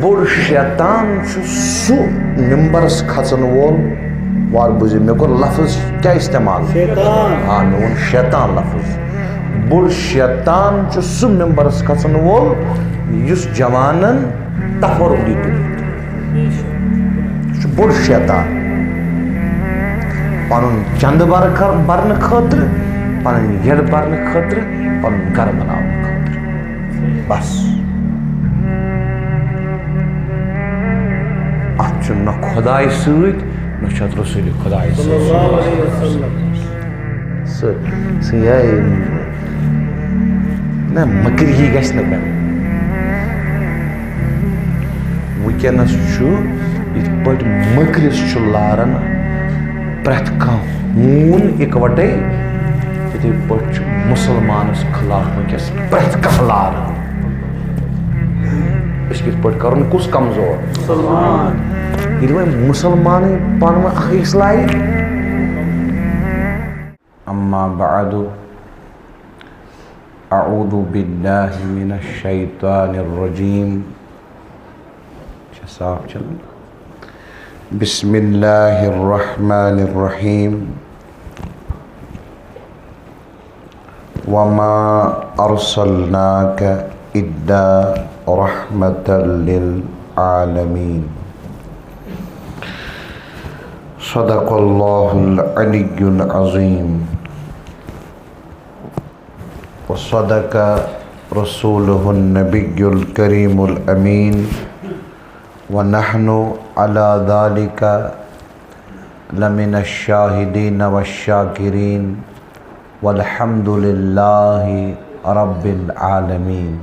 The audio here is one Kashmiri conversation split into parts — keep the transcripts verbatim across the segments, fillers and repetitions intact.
بوٚڑ شیطان چھُ سُہ مِمبرس کھژن وول۔ وار بوٗزِو، مےٚ کوٚر لفظ کیٛاہ استعمال؟ شیطان۔ آ، مےٚ ووٚن شیطان لفظ۔ بوٚڑ شیطان چھُ سُہ مِمبرس کھژن وول یُس جوانن تفرق دی تُلِتھ۔ سُہ چھُ بوٚڑ شیطان۔ پنُن چندٕ بر-، بر-، برنہٕ خٲطرٕ، پنٕنۍ یٔڈ برنہٕ خٲطرٕ، پنُن گرٕ بناونہٕ خٲطرٕ۔ بس۔ اتھ چھُ نہ خدایہِ سۭتۍ، نہ چھُ اتھ رسول خدایہِ سۭتۍ۔ صلی اللہ علیہ وسلم۔ سُہ، سُہ یہِ نہ مٔکری گژھِ نہٕ کرٕنۍ۔ وٕنکیٚنَس چھُ یِتھ پٲٹھۍ مٔکرِس چھُ لاران پرٛٮ۪تھ کانٛہہ ہوٗن اِکوَٹَے، تِتھَے پٲٹھۍ چھُ مُسلمانَس خلاف وٕنکیٚس پرٛٮ۪تھ کانٛہہ لاران۔ أسۍ کِتھ پٲٹھۍ کَرُن کُس کمزور؟ مُسلمان۔ ییٚلہِ وۄنۍ مُسلمانٕے پانہٕ ؤنۍ اَکھ أکِس لارِ۔ أما بعد، أعوذ بالله من الشيطان الرجيم۔ چھا صاف چلان؟ بسم الله الرحمن الرحيم۔ وما أرسلناك إلا رحمة للعالمين۔ صدق الله العلي العظيم۔ وصدق رسوله النبي الكريم الأمين، ونحن على ذلك لمن الشاهدين والشاكرين، والحمد لله رب العالمين۔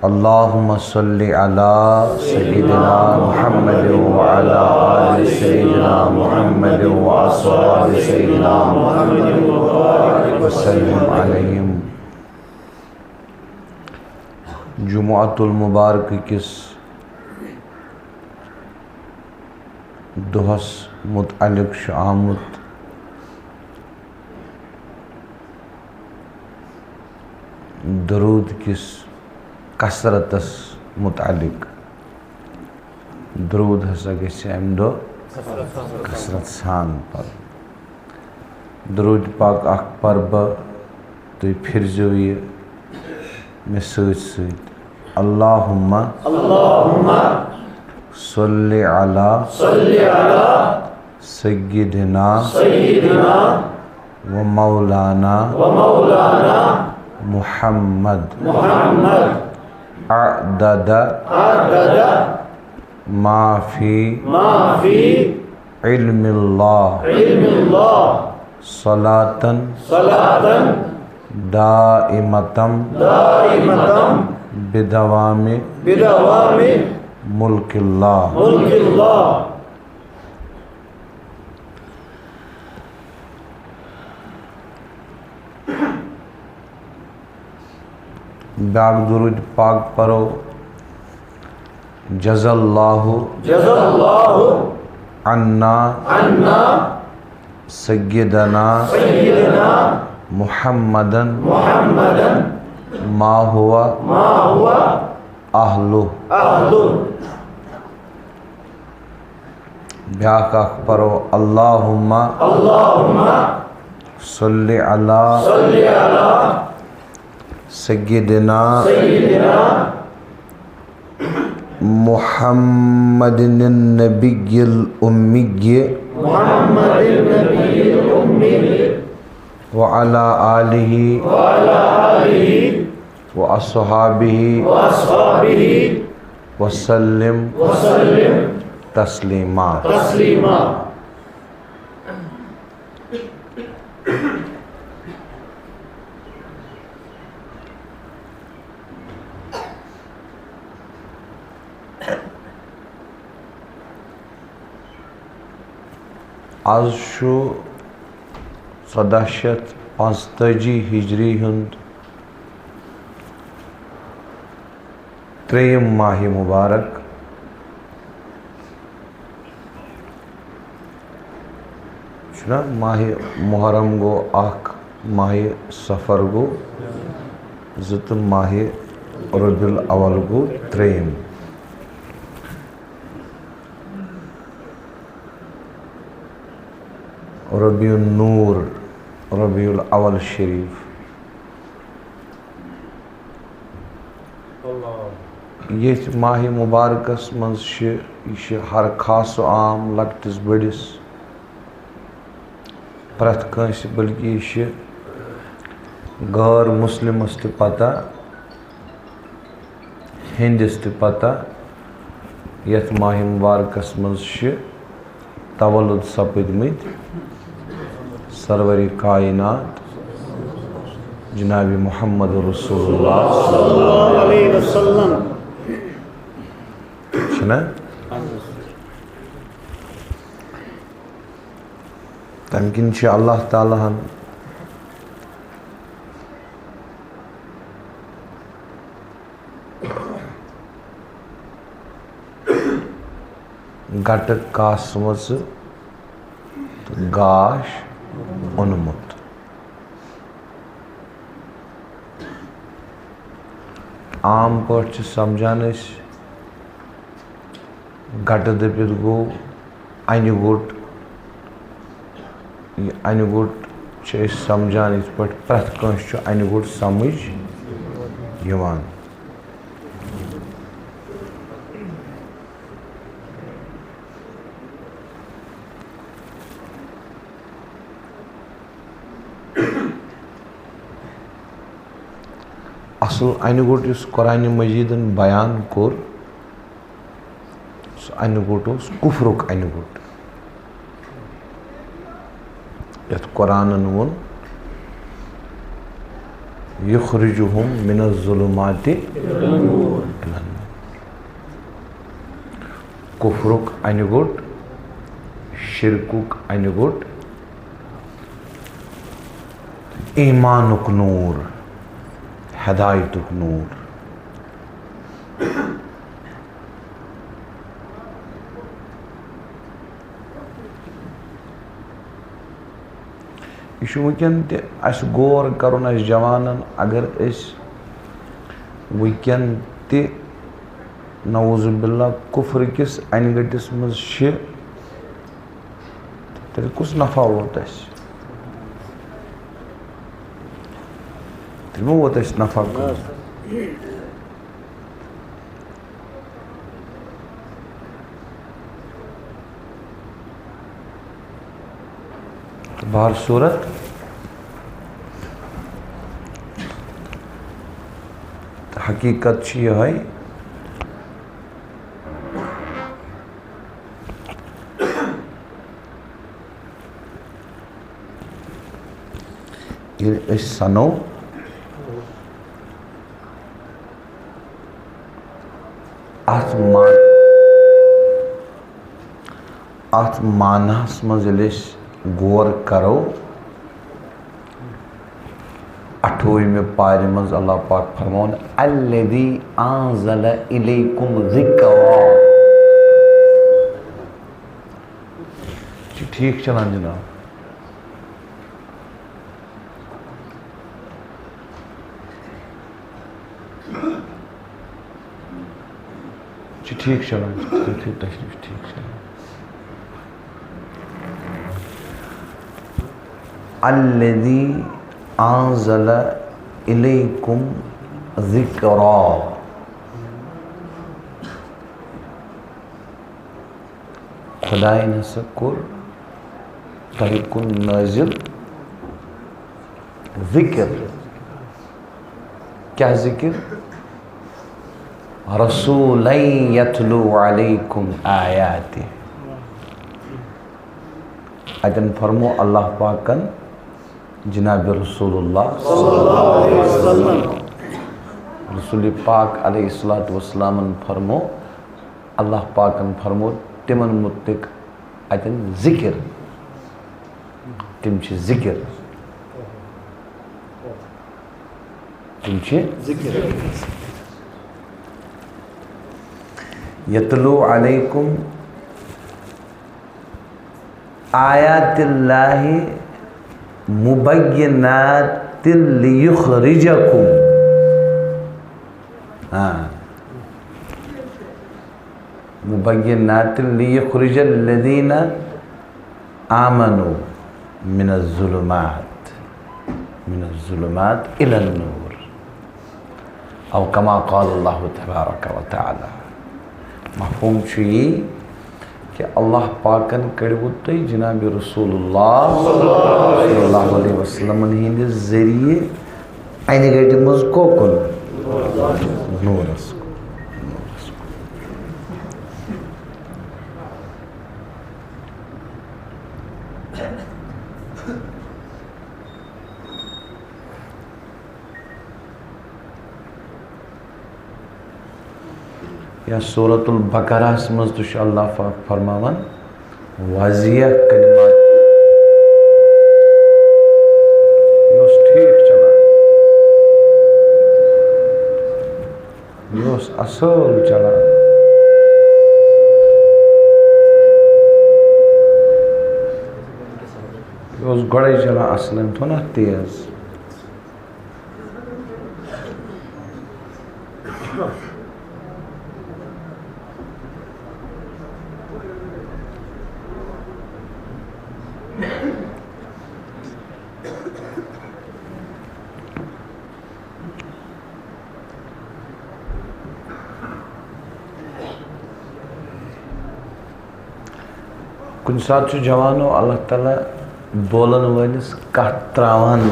اللهم صل على سيدنا محمد وعلى آل سيدنا محمد وأصحاب سيدنا محمد وبارك وسلم عليهم۔ جمعۃ المبارک کِس دۄہس متعلق چھُ آمُت درود کِس کثرتس متعلق۔ درود ہسا گژھِ امہِ دۄہ کثرت سان پرُن۔ درود پاک اکھ پرٕ بہٕ، تُہۍ پھِرزیو یہِ مےٚ سۭتۍ سۭتۍ۔ اللہم اللہم صل علی صل علی سیدنا سیدنا و مولانا و مولانا محمد محمد عدد عدد ما فی ما فی علم اللہ علم اللہ صلاة صلاة دائمة دائمة بدوام بدوام ملک اللہ۔ ملک اللہ۔ بیاکھ درود پاک پرو، جزا اللہ جزا اللہ عنا عنا سیدنا سیدنا محمدا محمدا ما هو ما هو اہلہ۔ اہلہ۔ بیاکھ اکھ پرو، اللہم اللہم صل علی صل علی سیدنا سیدنا محمد النبی الامی محمد النبی الامی وعلی آلہ وعلی آلہ واصحابہ واصحابہ وسلم وسلم تسلیما۔ تسلیما۔ آز چھُ ژۄداہ شیٚتھ پانٛژتٲجی ہجری ہُنٛد ترٛیٚیِم ماہِ مُبارک۔ چھُنہ ماہِ محرم گوٚو اکھ، ماہِ صفر گوٚو زٕ تہٕ ماہِ ربیع الاول گوٚو ترٛیٚیِم۔ ربیع النور، ربیع الاول شریف۔ ییٚتھۍ ماہِ مُبارکَس منٛز چھِ، یہِ چھِ ہر خاص و عام، لۄکٹِس بٔڑِس، پرٛٮ۪تھ کٲنٛسہِ، بلکہِ یہِ چھِ غٲر مُسلِمَس تہِ پَتہ، ہیٚنٛدِس تہِ پَتہ، یَتھ ماہِ مُبارکَس منٛز چھِ تولد سپٕدمٕتۍ سرورِ کائنات جناب محمد رسول اللہ صلی اللہ علیہ وسلم۔ چھُنہ؟ تَمہِ کِنۍ چھِ اللہ تعالیٰ ہَن گٹہٕ کاسمژٕ تہٕ گاش اوٚنمُت۔ عام پٲٹھۍ چھِ سمجھان أسۍ، گٹہٕ دٔپِتھ گوٚو اَنہِ گوٚٹ۔ یہِ اَنہِ گوٚٹ چھِ أسۍ سمجھان یِتھ پٲٹھۍ پرٛٮ۪تھ کٲنٛسہِ چھُ اَنہِ گوٚٹ سمجھ یِوان۔ اصل اَنہِ گوٚٹ یُس قرآنِ مجیدن بیان کوٚر، سُہ اَنہِ گوٚٹ اوس کُفرُک اَنہِ گوٚٹ۔ یَتھ قرآنن ووٚن، "یُخرِجُہُم مِنَ الظُّلُمَاتِ اِلَ النُّورِ۔" کُفرُک اَنہِ گوٚٹ، شِرکُک اَنہِ گوٚٹ، ایٖمانُک نوٗر، ہدایتُک نوٗر۔ یہِ چھُ وٕنکٮ۪ن تہِ اَسہِ غور کَرُن، اَسہِ جوانَن، اگر أسۍ وٕنکٮ۪ن تہِ نعوذ باللہ کُفرٕ کِس اَنہِ گٔٹِس منٛز چھِ، تیٚلہِ کُس نفع ووت اَسہِ؟ تیٚلہِ ما ووت اَسہِ نفع کانٛہہ؟ بہر صورت، حقیقت چھِ یِہوٚے، ییٚلہِ أسۍ سَنو، اَتھ ما-، اَتھ معناہَس منٛز ییٚلہِ أسۍ غور کَرو، اَٹھووُہمہِ پارِ منٛز اللہ پاک فرماوان، "الذی انزل الیکم ذکرا۔" چھِ ٹھیٖک چلان جناب؟ چھِ ٹھیٖک چلان، تُہۍ تھٲیِو تشریٖف، ٹھیٖک چلان۔ الذی انزل الیکم ذکرا۔ خدایَن ہسا کوٚر تۄہہِ کُن نٲزِل ذِکِر۔ کیٛاہ ذِکِر؟ رسولًا یتلو علیکم آیاتہ۔ اَتٮ۪ن فرمو اللہ پاکن جناب رسول اللہ صلی اللہ علیہ وسلم۔ رسول پاک علیہ الصلوۃ والسلامن فرمو، اللہ پاکن فرمو تِمن متعلق اَتٮ۪ن ذِکِر۔ تِم چھِ ذِکِر۔ تِم چھِ ذِکِر۔ یتلو علیکم آیات اللہ مبینات لیخرجکم۔ آ۔ مبینات لیخرج الذین آمنوا من الظلمات، من الظلمات الی النور۔ او کما قال اللہ تبارک و تعالی۔ مفہوم چھُ یی کہِ اللہ پاکن کٔڑِوٕ تُہۍ جناب رسول اللہ صلی اللہ علیہ وسلمن ہٕنٛدِ ذٔریعہٕ انہِ گٹہِ منٛز کوکُن؟ نورس کُن۔ یا سورۃ البقرہس منٛز تہِ چھُ اللہ پاک فرماوان واضح کلمات۔ یہِ اوس ٹھیٖک چلان، یہِ اوس اصل چلان، یہِ اوس گۄڈے چلان اصل، أمۍ تھوٚو نہ اَتھ تیز۔ کُنہِ ساتہٕ چھُ جوانو اللہ تعالیٰ بولن وٲلِس کتھ تراوان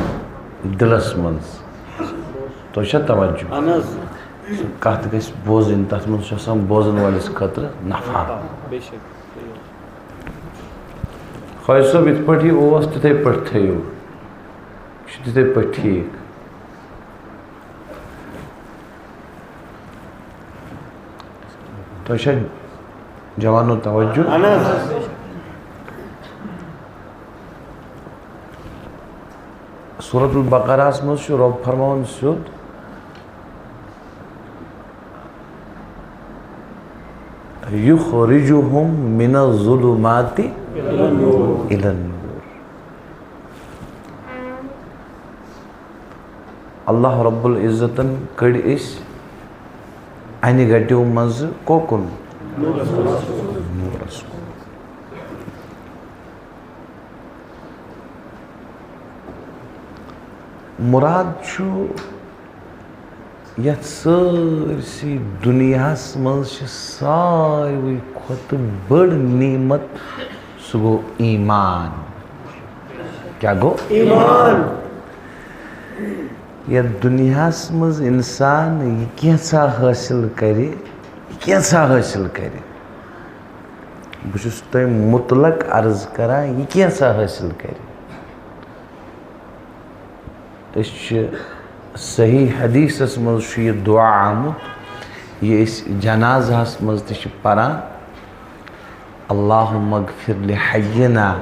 دِلس منٛز۔ تۄہہِ چھا توجہ؟ اہن حظ۔ سُہ کتھ گژھِ بوزٕنۍ، تتھ منٛز چھُ آسان بوزن وٲلِس خٲطرٕ نفع۔ بے شک۔ خواجہ صٲب، یِتھ پٲٹھۍ یہِ اوس، تِتھے پٲٹھۍ تھٲیِو۔ یہِ چھُ تِتھے پٲٹھۍ ٹھیٖک۔ تۄہہِ چھا جوانو توجہ؟ اہن حظ۔ سورۃ البقرہس منٛز چھُ رۄب فرماوان سیوٚد، یخرجہم من الظلمات الی النور۔ اللہ رب العزتن کٔڑۍ أسۍ انہِ گٹیو منٛزٕ کوکُن؟ نورس کُن۔ مراد چھُ یتھ سٲرسٕے دُنیاہس منٛز چھِ ساروٕے کھۄتہٕ بٔڑ نعمت، سُہ گوٚو ایمان۔ کیٛاہ گوٚو؟ ایمان۔ یتھ دُنیاہس منٛز انسان یہِ کینٛژھا حٲصِل کرِ، یہِ کینٛژھا حٲصِل کرِ، بہٕ چھُس تۄہہِ مطلق عرض کران، یہِ کینٛژھا حٲصِل کرِ۔ أسۍ چھِ، صحیح حدیثس منٛز چھُ یہِ دعا آمُت، یہِ أسۍ جنازہس منٛز تہِ چھِ پران، اللہم اغفر لحینا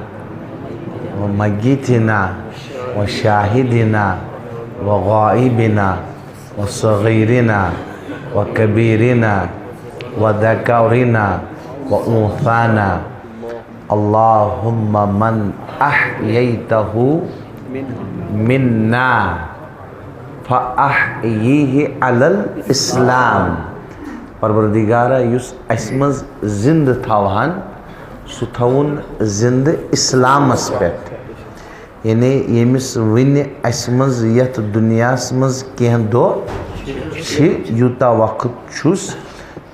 و میتنا و شاہدنا و غائبنا و صغیرنا و کبیرنا و ذکرنا و انثانا، اللہم من احییتہ منا فاحییہ علی الاسلام۔ پروردگارا، یُس اسہِ منٛز زندٕ تھاوہن، سُہ تھاوُن زندٕ اسلامس پٮ۪ٹھ۔ یعنی ییٚمِس وٕنہِ اسہِ منٛز یتھ دُنیاہس منٛز کینٛہہ دۄہ چھِ، یوٗتاہ وقت چھُس،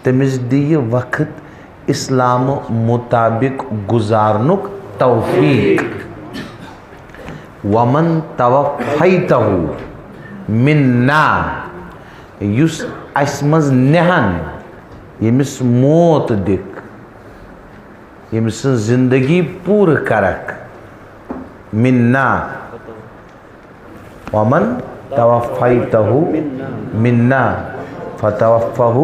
تٔمِس دِ یہِ وقت اسلام مطابق گُزارنُک توفیق۔ ومن توفیتہ منا، یُس اسہِ منٛز نہن، ییٚمِس موت دِکھ، ییٚمہِ سٕنٛز زندگی پوٗرٕ کرکھ، منا، ومن توفیتہ منا فتوفہ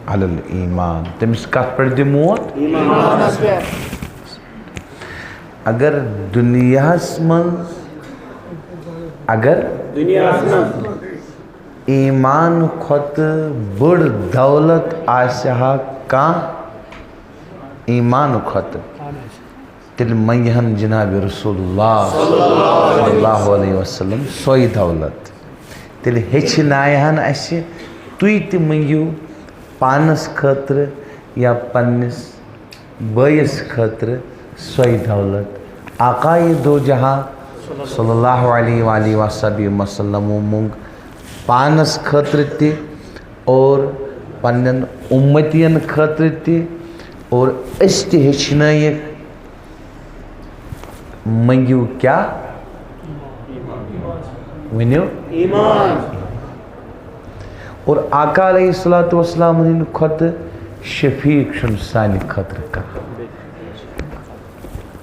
علی الایمان۔ تٔمِس کتھ پٮ۪ٹھ دِ موت؟ ایمانس پٮ۪ٹھ۔ اگر دُنیاہس منٛز، اگر دُنیاہس منٛز ایمان کھۄتہٕ بٔڑ دولت آسہِ ہا کانٛہہ، ایمان کھۄتہٕ، تیٚلہِ منگہِ ہن جناب رسول اللہ صلی اللہ علیہ وسلم سۄے دولت۔ تیٚلہِ ہیٚچھنایہِ ہن اَسہِ، تُہۍ تہِ مٔنٛگِو پانَس خٲطرٕ یا پنٛنِس بٲیِس خٲطرٕ سۄے دولت۔ آقایہِ دو جہاں صلی اللہ علیہ وآلہ وصحبہ وسلمو مۄنٛگ پانَس خٲطرٕ تہِ اور پنٛنٮ۪ن اُمتیَن خٲطرٕ تہِ، اور أسۍ تہِ ہیٚچھنٲیِکھ۔ مٔنٛگِو کیٛاہ؟ ؤنِو۔ ایمان۔ اور آقا علیہ الصلوۃ والسلام ہٕنٛدِ کھۄتہٕ شفیق چھُنہٕ سانہِ خٲطرٕ کانٛہہ۔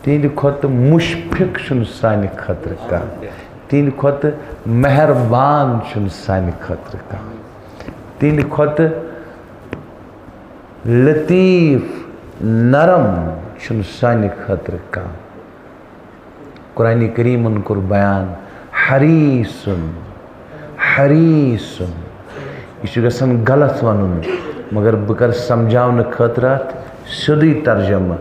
تِہنٛدِ کھۄتہٕ مُشفِق چھُنہٕ سانہِ خٲطرٕ کانٛہہ۔ تِہنٛدِ کھۄتہٕ مہربان چھُنہٕ سانہِ خٲطرٕ کانٛہہ۔ تِہنٛدِ کھۄتہٕ لطیف، نرم چھُنہٕ سانہِ خٲطرٕ کانٛہہ۔ قرآن کریمن کوٚر بیان، حریصن، حریصن۔ یہِ چھُ گژھان غلط وَنُن، مگر بہٕ کَرٕ سمجھاونہٕ خٲطرٕ اَتھ سیوٚدُے ترجمہٕ۔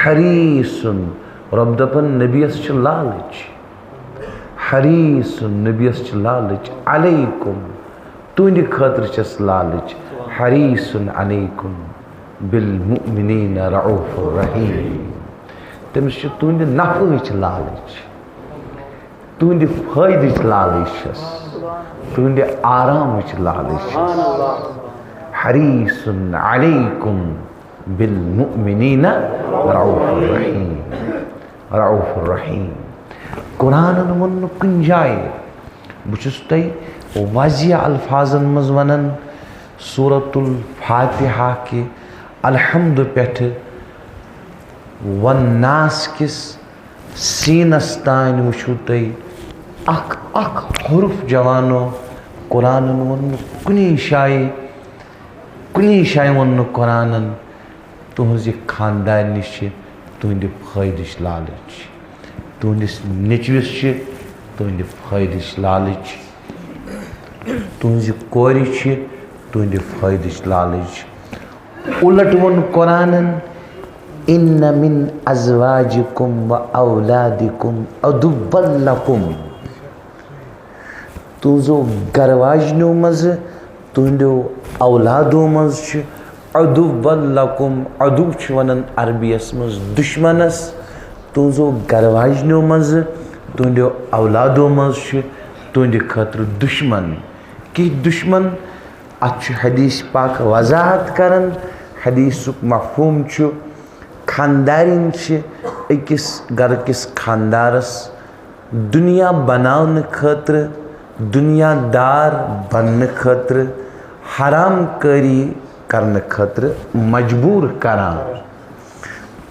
حریصن، رۄب دَپان، نبیَس چھِ لالٕچ۔ حریصن، نبیَس چھِ لالٕچ۔ علیکم، تُہنٛدِ خٲطرٕ چھَس لالٕچ۔ حریصن علیکم بالمؤمنین رعوف الرحیم۔ تٔمِس چھِ تُہنٛدِ نفعٕچ لالٕچ، تُہنٛدِ فٲیدٕچ لالٕچ چھَس، تُہنٛدِ آرامٕچ لالٕچ چھَس۔ حریصن علیکم بالمؤمنین رعوف الرحیم، رعوف الرحیم۔ قرآنن ووٚن نہٕ کُنہِ جایہِ، بہٕ چھُس تۄہہِ واضح الفاظن منٛز ونان، سورۃ الفاتحہ کہِ الحمد پٮ۪ٹھٕ والناس کِس سینس تام وٕچھِو تُہۍ، اکھ اکھ حرف جوانو۔ قرآنن ووٚن نہٕ کُنی جایہِ، کُنی جایہِ ووٚن نہٕ قرآنن، تُہنٛزِ خاندارنہِ چھِ تُہنٛدِ فٲیدٕچ لالٕچ، تُہنٛدِس نیٚچوِس چھِ تُہنٛدِ فٲیدٕچ لالٕچ، تُہنٛزِ کورِ چھِ تُہنٛدِ فٲیدٕچ لالٕچ۔ اُلٹ ووٚن قرآنن، ان من ازواجکم و اولادکم عدوا لکم۔ تُہنٛزو گرٕ واجنیو منٛزٕ، تُہنٛدیو اولادو منٛز چھِ عدوا لکم، عدو چھِ ونان عربی یس منٛز دشمنس۔ تُہنٛزو گرٕ واجنیو منٛزٕ، تُہنٛدیو اولادو منٛز چھِ تُہنٛدِ خٲطرٕ دشمن۔ کینٛہہ دشمن، اتھ چھُ حدیث پاک وضاحت کران۔ حدیثُک مفہوم چھُ، خاندارِنۍ چھِ أکِس گرٕ کِس خاندارس دُنیا بناونہٕ خٲطرٕ، دُنیا دار بننہٕ خٲطرٕ، حرام کٲری کرنہٕ خٲطرٕ مجبوٗر کران۔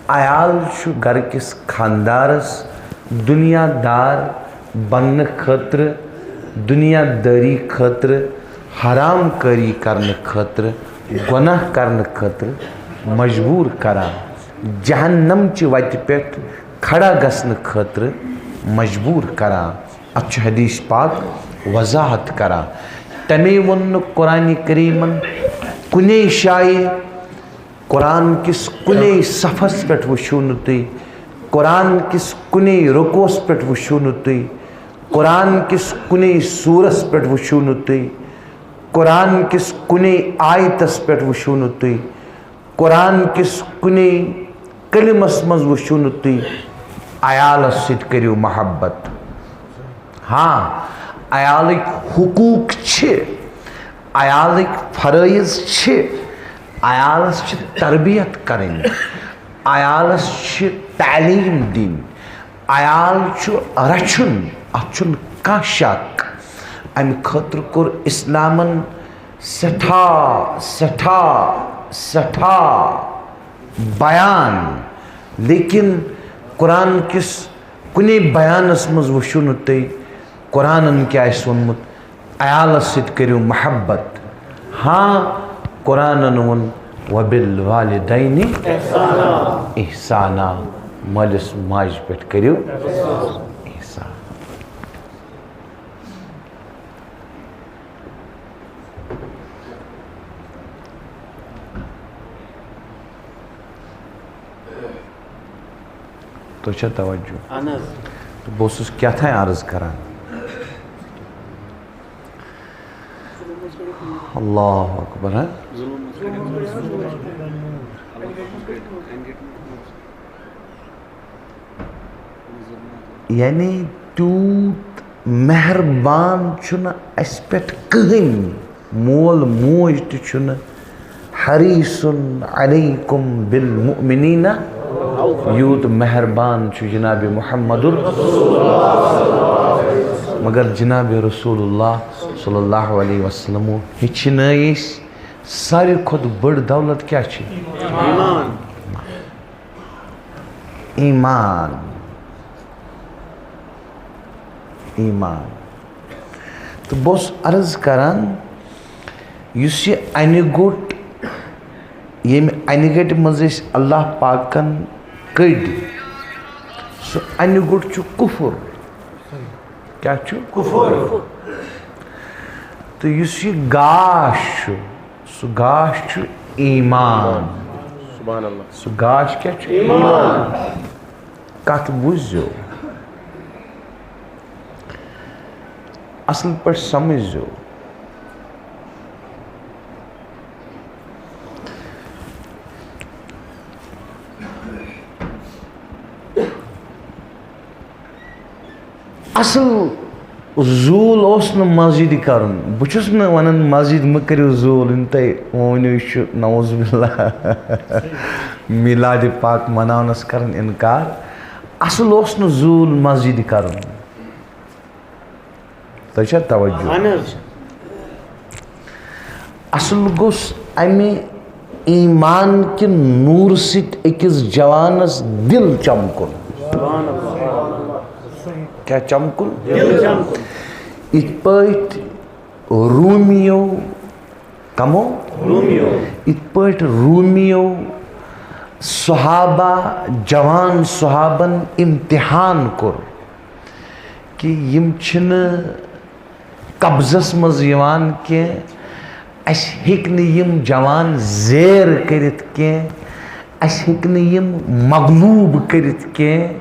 عیال چھُ گرٕ کِس خاندارس دُنیا دار بننہٕ خٲطرٕ، دُنیا دٲری خٲطرٕ، حرام کٲری کرنہٕ خٲطرٕ، گۄناہ کرنہٕ خٲطرٕ مجبوٗر کران۔ جہنم چہِ وتہِ پٮ۪ٹھ کھڑا گژھنہٕ خٲطرٕ مجبوٗر کران۔ اتھ چھُ حدیث پاک وضاحت کران۔ تمے ووٚن نہٕ قرآن کریمن کُنے جایہِ، قرآن کِس کُنے صفس پٮ۪ٹھ وٕچھِو نہٕ تُہۍ، قرآن کِس کُنے رکوس پٮ۪ٹھ وٕچھِو نہٕ تُہۍ، قرآن کِس کُنے سورس پٮ۪ٹھ وٕچھِو نہٕ تُہۍ، قرآن کِس کُنے آیتس پٮ۪ٹھ وٕچھِو نہٕ تُہۍ، قرآن کِس کُنے کلمس منٛز وٕچھِو نہٕ تُہۍ، عیالس سۭتۍ کٔرِو محبت۔ ہاں، عیالٕکۍ حقوٗق چھِ، عیالٕکۍ فرٲیض چھِ، عیالس چھِ تربیت کرٕنۍ، عیالس چھِ تعلیٖم دِنۍ، عیال چھُ رچھُن، اتھ چھُنہٕ کانٛہہ شک۔ امہِ خٲطرٕ کوٚر اسلامن سٮ۪ٹھاہ، سٮ۪ٹھاہ، سٮ۪ٹھاہ بیان، لیکن قرآن کِس کُنے بیانس منٛز وٕچھِو نہٕ تُہۍ قرآنن کیٛاہ آسہِ ووٚنمُت، عیالس سۭتۍ کٔرِو محبت۔ ہاں، قرآنن ووٚن، "وبالوالدین احسانا"، مٲلِس ماجہِ پٮ۪ٹھ کٔرِو احسان۔ تۄہہِ چھا توجہ؟ اہن حظ۔ تہٕ بہٕ اوسُس کیٛاہ تام عرض کران۔ اللہ اکبر، ہاں؟ یعنی تیوٗت مہربان چھُنہٕ اَسہِ پٮ۪ٹھ کٕہٕنۍ، مول موج تہِ چھُنہٕ، حریص علیکم بالمؤمنین، یوٗت مہربان چھُ جناب محمد۔ مگر جناب رسول اللہ صلی اللہ علیہ وسلم ہیٚچھنٲے أسۍ ساروی کھۄتہٕ بٔڑ دولت کیٛاہ چھِ؟ ایمان۔ ایمان۔ تہٕ بہٕ اوسُس عرض کران، یُس یہِ انہِ گوٚٹ، ییٚمہِ انہِ گٹہِ منٛز أسۍ اللہ پاکن کٔڑۍ، سُہ انہِ گوٚٹ چھُ کفر۔ کیٛاہ چھُ؟ کفر۔ تہٕ یُس یہِ گاش چھُ، سُہ گاش چھُ ایمان۔ سبحان اللہ۔ سُہ گاش کیٛاہ چھُ؟ ایمان۔ کتھ بوٗزِو، اصل پٲٹھۍ سمجھزیو۔ اصل زوٗل اوس نہٕ مسجدِ کرُن۔ بہٕ چھُس نہٕ ونان مسجد مہٕ کٔرِو زوٗل، یِم تۄہہِ وۄنۍ ؤنِو، یہِ چھُ نعوذ باللہ میلادِ پاک مناونس کران انکار۔ اصل اوس نہٕ زوٗل مسجدِ کرُن۔ تۄہہِ چھا توجہ؟ اہن حظ۔ اصل گوٚژھ امہِ ایمان کہِ نوٗرٕ سۭتۍ أکِس جوانس دِل چمکُن۔ کیٛاہ چمکُن؟ دِل چمکُن۔ یِتھ پٲٹھۍ رومیو، کمو؟ رومیو۔ یِتھ پٲٹھۍ رومیو صحابہ، جوان صحابن امتحان کوٚر کہِ یِم چھِنہٕ قبضس منٛز یِوان کینٛہہ، اَسہِ ہیٚکہِ نہٕ یِم جوان زیر کٔرِتھ کینٛہہ، اَسہِ ہیٚکہِ نہٕ یِم مغلوب کٔرِتھ کینٛہہ۔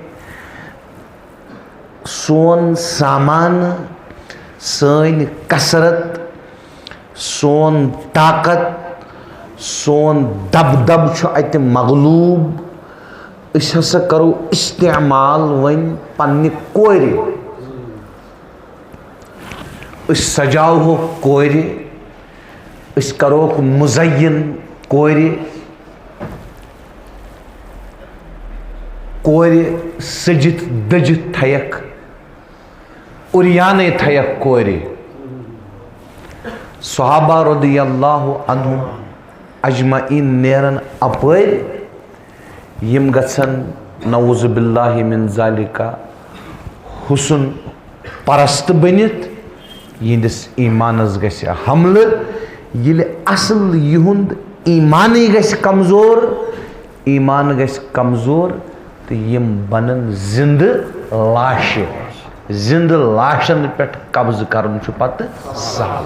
سون سامان، سٲنۍ کثرت، سون طاقت، سون دبدب چھُ اَتہِ مغلوب۔ أسۍ ہسا کرو استعمال وۄنۍ پننہِ کورِ۔ أسۍ سجاوہوکھ کورِ، أسۍ کروکھ مزین کورِ۔ کورِ سٔجِتھ دٔجِتھ تھایکھ، عریانٕے تھایکھ کورِ۔ صحابہ رضی اللہ عنہم اجمعین نیرن اپٲرۍ، یِم گژھن نعوذ باللہ من ذالک حسن پرست بٔنِتھ، یِہنٛدِس ایمانس گژھِ حملہٕ۔ ییٚلہِ اصل یِہُنٛد ایمانٕے گژھِ کمزور، ایمان گژھِ کمزور، تہٕ یِم بنن زندٕ لاشہِ۔ زندٕ لاشن پٮ۪ٹھ قبضہٕ کرُن چھُ پتہٕ سہل۔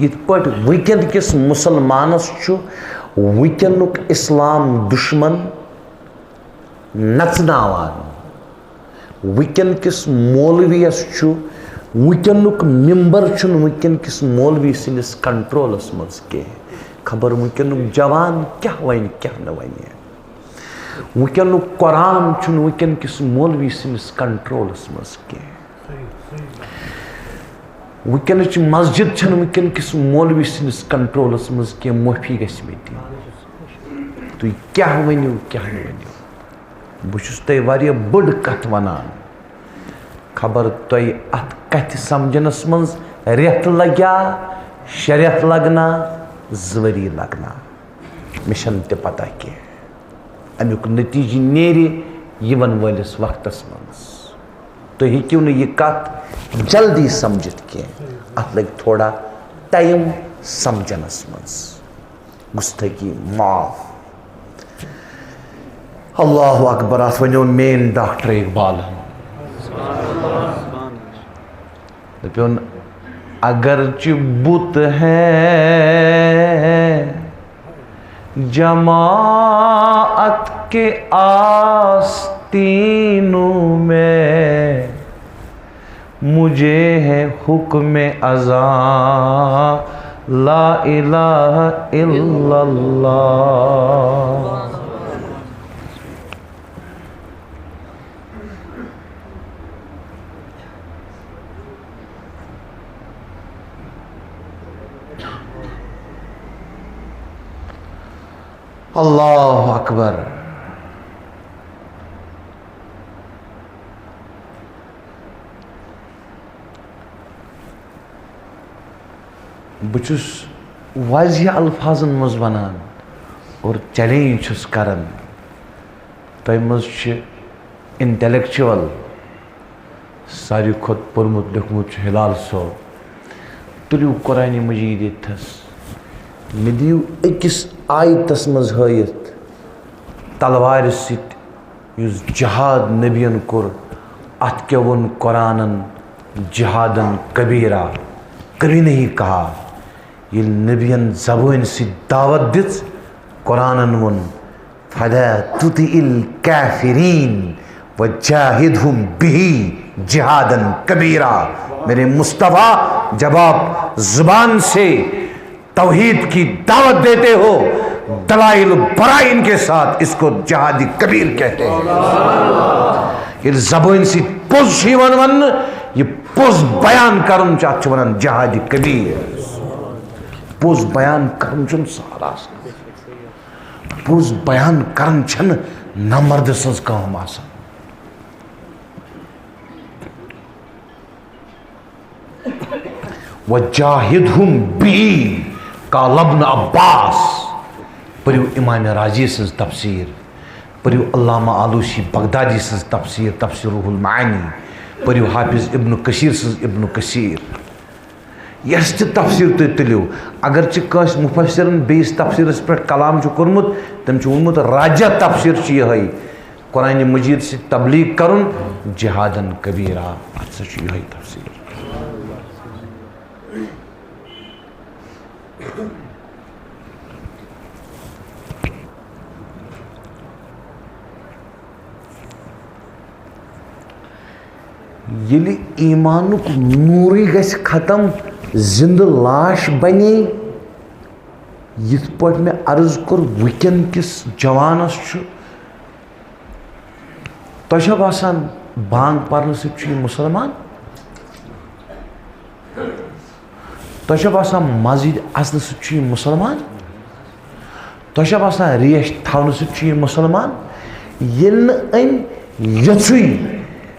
یِتھ پٲٹھۍ وٕنکیٚن کِس مُسلمانَس چھُ وٕنکیٚنُک اِسلام دُشمَن نژناوان، وٕنکیٚن کِس مولویَس چھُ، وٕنکیٚنُک مِمبر چھُنہٕ وٕنکیٚن کِس مولوی سٕنٛدِس کنٹرولَس منٛز کینٛہہ۔ خبر وٕنکیٚنُک جوان کیٛاہ وَنہِ، کیٛاہ نہٕ وَنہِ۔ وٕنکیٚنُک قرآن چھُنہٕ وٕنکیٚن کِس مولوی سٕنٛدِس کنٹرولَس منٛز کینٛہہ۔ وٕنکیٚنٕچ مسجد چھنہٕ وٕنکیٚن کِس مولوی سٕنٛدِس کنٹرولس منٛز کینٛہہ، معٲفی گژھِ مےٚ دِنۍ۔ تُہۍ کیٛاہ ؤنِو، کیٛاہ نہٕ ؤنِو، بہٕ چھُس تۄہہِ واریاہ بٔڑ کتھ ونان۔ خبر تۄہہِ اتھ کتھِ سمجھنس منٛز رٮ۪تھ لگیا، شےٚ رٮ۪تھ لگنا، زٕ ؤری لگنا، مےٚ چھنہٕ تہِ پتہ کینٛہہ۔ امیُک نتیجہٕ نیرِ یِوان وٲلِس وقتس منٛز۔ تُہۍ ہیٚکِو نہٕ یہِ کتھ جلدی سمجھِتھ کینٛہہ، اتھ لگہِ تھوڑا ٹایم سمجھنس منٛز۔ گُستٲخی معاف۔ اللہ اکبر، اتھ ؤنِو مین ڈاکٹر اقبالن۔ دپیون، اگرچہ بت ہے جماعت کے آستینوں میں، مجھے ہے حکم ازاں، لا الہ الا اللہ۔ اللہ اکبر۔ بہٕ چھُس واضح الفاظن منٛز وَنان اور چیلنج چھُس کران، تۄہہِ منٛز چھِ انٹلیکچوَل، ساروی کھۄتہٕ پوٚرمُت لیوٚکھمُت چھُ ہلال صٲب۔ تُلِو قرآنِ مجیٖد ییٚتھَس، مےٚ دِیِو أکِس آیتَس منٛز ہٲیِتھ تلوارِ سۭتۍ یُس جہاد نبیَن کوٚر، اَتھ کیٛاہ ووٚن قرآنَن؟ جہادن کبیرہ، کبھی نہیں کہا۔ ییٚلہِ نبیَن زبٲنۍ سۭتۍ دعوت دِژ، قرآنَن ووٚن، فلا تطع الکافرین وجاہدہم بہ جہادا کبیرا۔ میرے مصطفیٰ، جب آپ زبان سے توحید کی دعوت دیتے ہو، دلائل برائن کے ساتھ اس کو جہاد کبیر کہتے ہیں۔ ییٚلہِ زبٲنۍ سۭتۍ پوٚز چھُ یِوان وننہٕ، یہِ پوٚز بیان کرُن چھُ، اَتھ چھِ وَنان جہاد کبیر۔ پوٚز بیان کرُن چھُنہٕ سہل آسان۔ پوٚز بیان کرُن چھَنہٕ نامردٕ سٕنٛز کٲم آسان۔ وجاہدہم بہ، قال ابن عباس۔ پٔرِو امام رازی سٕنٛز تفسیر، پٔرِو علامہ آلوسی بغدادی سٕنٛز تفسیر، تفسیر روح المعانی، پٔرِو حافظ ابن کثیر سٕنٛز ابن کثیر۔ یۄس تہِ تفسیر تُہۍ تُلِو، اگرچہِ کٲنٛسہِ مُفسرن بیٚیِس تفسیرس پٮ۪ٹھ کلام چھُ کوٚرمُت، تٔمۍ چھُ ووٚنمُت راجہ تفسیر چھُ یِہوٚے، قرآن مجید سۭتۍ تبلیغ کرُن جہادن کبیرہ، اتھ سۭتۍ چھُ یِہوٚے تفسیر۔ ییٚلہِ ایٖمانُک نوٗرٕے گژھِ ختم، زِندٕ لاش بنے، یِتھ پٲٹھۍ مےٚ عرض کوٚر، وٕنکٮ۪ن کِس جوانَس چھُ، تۄہہِ چھا باسان بانگ پرنہٕ سۭتۍ چھُ یہِ مُسلمان؟ تۄہہِ چھا باسان مسجد اژنہٕ سۭتۍ چھُ یہِ مُسلمان؟ تۄہہِ چھا باسان ریش تھاونہٕ سۭتۍ چھُ یہِ مُسلمان؟ ییٚلہِ نہٕ أمۍ یوٚژھُے